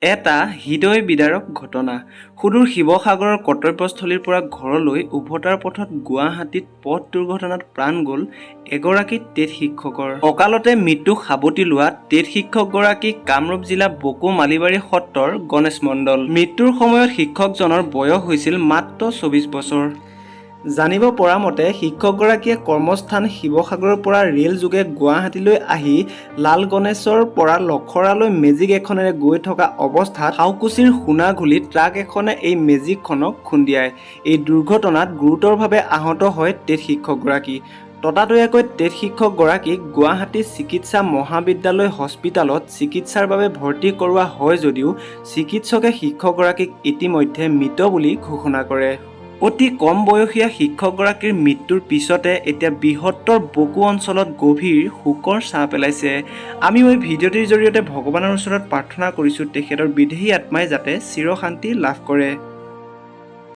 এটা হৃদয় বিদাৰক ঘটনা। সুদূৰ শিৱসাগৰৰ কৰ্তব্যস্থলীৰ পৰা ঘৰলৈ উভতাৰ পথত গুৱাহাটীত পথ দুৰ্ঘটনাত প্ৰাণ গ'ল এগৰাকী টেট শিক্ষকৰ। অকালতে মৃত্যুক সাৱটি লোৱা টেট শিক্ষকগৰাকী কামৰূপ জিলা বকো মালিবাৰী সত্ৰৰ গণেশ মণ্ডল। মৃত্যুৰ সময়ত শিক্ষকজনৰ বয়স হৈছিল মাত্ৰ 24 বছৰ। জানিব পৰা মতে, শিক্ষকগৰাকীয়ে কৰ্মস্থান শিৱসাগৰৰ পৰা ৰে'লযোগে গুৱাহাটীলৈ আহি লাল গণেশৰ পৰা লখৰালৈ মেজিক এখনেৰে গৈ থকা অৱস্থাত সাউকুছিৰ সোণাঘুলিত ট্ৰাক এখনে এই মেজিকখনক খুন্দিয়ায়। এই দুৰ্ঘটনাত গুৰুতৰভাৱে আহত হয় টেট শিক্ষকগৰাকী। ততাতৈয়াকৈ টেট শিক্ষকগৰাকীক গুৱাহাটী চিকিৎসা মহাবিদ্যালয় হস্পিতালত চিকিৎসাৰ বাবে ভৰ্তি কৰোৱা হয় যদিও চিকিৎসকে শিক্ষকগৰাকীক ইতিমধ্যে মৃত বুলি ঘোষণা কৰে। অতি কম বয়সীয়া শিক্ষকগৰাকীৰ মৃত্যুৰ পিছতে এতিয়া বৃহত্তৰ বকো অঞ্চলত গভীৰ শোকৰ ছাঁ পেলাইছে। আমিও এই ভিডিঅ'টিৰ জৰিয়তে ভগৱানৰ ওচৰত প্ৰাৰ্থনা কৰিছোঁ, তেখেতৰ বিদেহী আত্মাই যাতে চিৰশান্তি লাভ কৰে।